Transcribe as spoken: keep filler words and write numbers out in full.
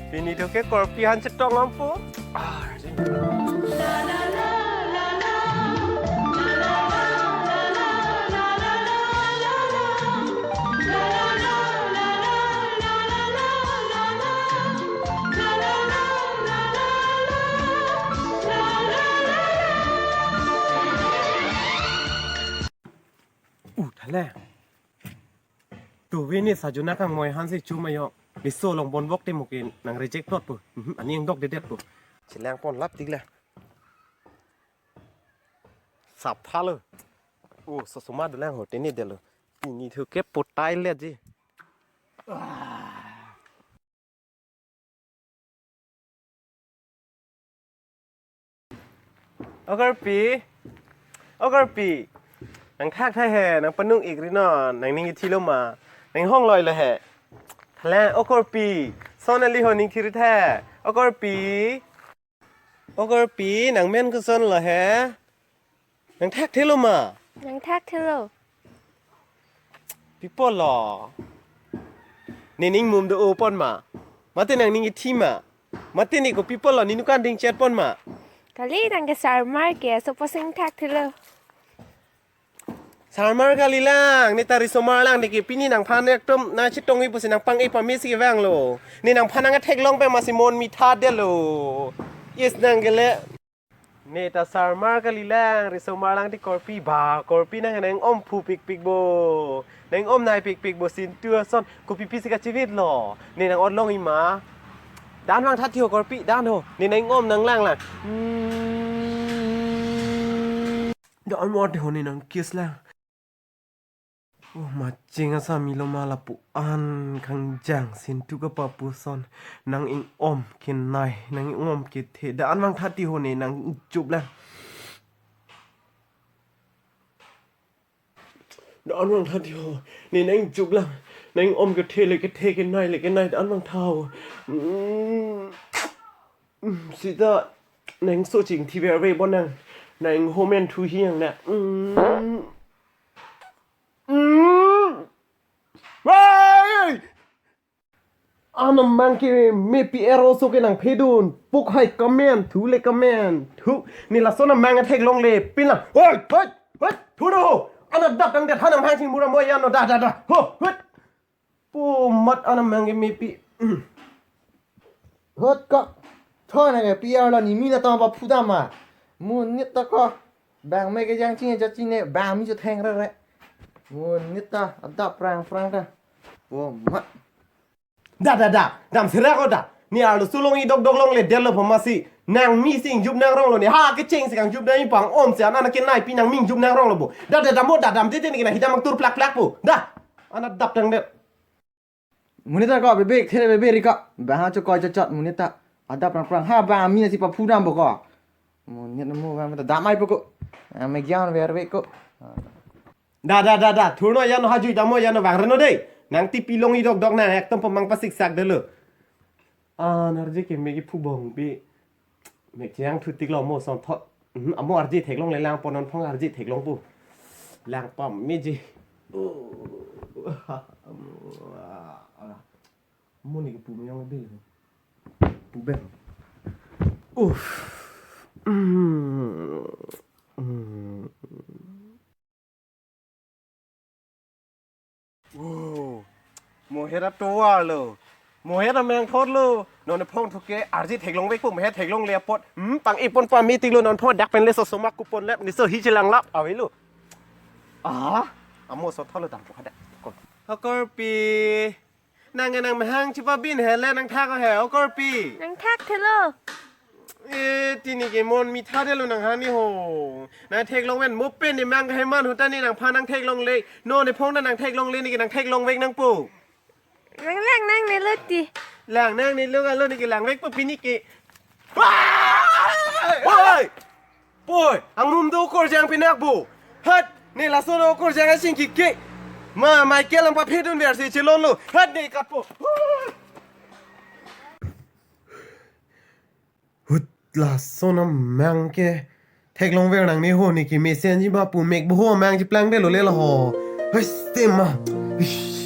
Pini thu ke korpi aphan chetong lampo. Ah, uh, thale. Tuve ne sajuna kangmoi aphansi chuma yo. Riso along bonbok te mukin nang reject plot po. Mhm, ani angdok dedet po. Chelang pon lap tik la. Sapha lo. Oh, sosoma dolang ho, tene delo. Pini thu ke potai le ji. O korpi. O korpi. Nang thakthai he, nang panung ik ri non, nangning ithi lo ma. Nang hong loi lo he. Thalang, o korpi. Son ali ho ning thiri the. O korpi. O korpi, nang men koson lo he. Nang thakthelo ma. Nang thakthelo. Pi apot lo. Nening mum do-o pon ma. Mate nangning ithi ma. Mate ne kopi apot lo, ne nukan ding chet pon ma. Kali nang ke sarmar ke, so posing thakthelo. Sarmar kali lang, ne ta risomar lang, ne ke pini nangphan ekdom nang chetong-i pusi nang pang-e pamesi ke vanglo. Ne nangphan nang theklong pe masi mon mitha detlo. Yes nang ke le. Ne ta sarmar kali lang, risomar lang ti korpi ba, korpi nang nang-ong phu pikpik bo. Nang-ong nai pikpik bo sintu ason, kopi pisi kachivit lo. Ne nang-ong long-i ma. Dan vangtha ti ho korpi, dan ho. Ne nang-ong nang lang lang. Hmm. Dan mo ti ho ne nang kiss lang. Oh, maching asami lo ma lapu-an kangjang sintu kapapuson nang-ong kenai, nang-ong kethe. Dan vangtha ti ho ne nang chup lang. Dan vangtha ti ho ne nang chup lang. Nang-ong kethe le kethe, kenai le kenai, dan vangtha ho. Mm. Mm, sita nang so chingthi verve bon nang. Nang homen thu hiang na. Mm. Mm. Wai! Anam mang ke mepi ero so ke nang phedun. Puk hai kamen, thu le kamen. Thu, ne laso anam mang theklongle. Pin lang. Hoi, hoi, hoi. Thu do. Anadap tangdet hanam hang sing mura mo ya no da da da. Ho, hoi. Pu mat anam mang ke mepi. Hot ka. Thon ke P R lo ne min atum paphu dam ma. Monit ta ko. Bang me ke jang chine ja chine bang mi jo theng re re. Monit ta adap prang prang ta. Pu mat. Da da da. Dam sera ko da. Ne arlo sulong-i dokdok longle detlo pamasi. Nang mi sing jup nangrong lo ne. Ha kecheng si kangjup nang-i pang-om si anan kenai pi nang mi jup nangrong lo bo. Da da da mo da dam tete ne ke nang hidam mang tur plak plak po. Da. Anadap tangdet. Monit ta ko bebek, there bebek ri ko. Bang ha chokoi chot chot monit ta. Adap prang prang ha bang mi nasi paphu dam bo ko. Monit mo bang ta damai po ko. Ah, me gyan ver ve ko. Da da da da. Thurno ya no hajui damo ya no vang reno de. Nang ti pilong-i dokdok nang ekdom pamang pasik sak detlo. Ah, narje ke me kiphu bong bi. Mek chang thu tik lo mo son thot. Mhm, amo arje theklongle lang pon non phong arje theklong pu. Lang pam meji. Oh. Mo ne kipu me yong de. Pu bem. Uff. Mm. Mm. Oh, mohet atovar lo. Mohet amang thot lo. Non phong thu ke arje theklong vek po, mohet theklongle apot. Hmm, pang-e pon pame tik lo non phong dak pen le so somak kupon lep ne so hi chelang lap avelo. Ah, amo so thot lo dam po kada. Ko. Ho korpi. Nang nang mahang chipabin he le nang thak he, ho korpi. Nang thakthelo. Eh, tini ke mon mitha detlo nang hani ho. Nang theklong ven mo pen ne mang ke heman hu ta ne nangphan nang theklongle. Non ne phong nang theklongle ne ke nang theklong vek nang po. Nang lang nangne lo ti. Lang nangne lo ga lo ne ke lang vek po pini ke. Wah! Woi! Poi, angrum do okorjang pinak bo. Hat, ne laso do okorjang asing kiki. Ma, Michael ang paphedun ver si chelon lo. Hat ne kapo. Hut laso anam mang ke. Theklong ver nangne ho ne ke mesen ji ba pu mek bo ho mang ji plang detlo le la ho. Hei, stem ma. Ish.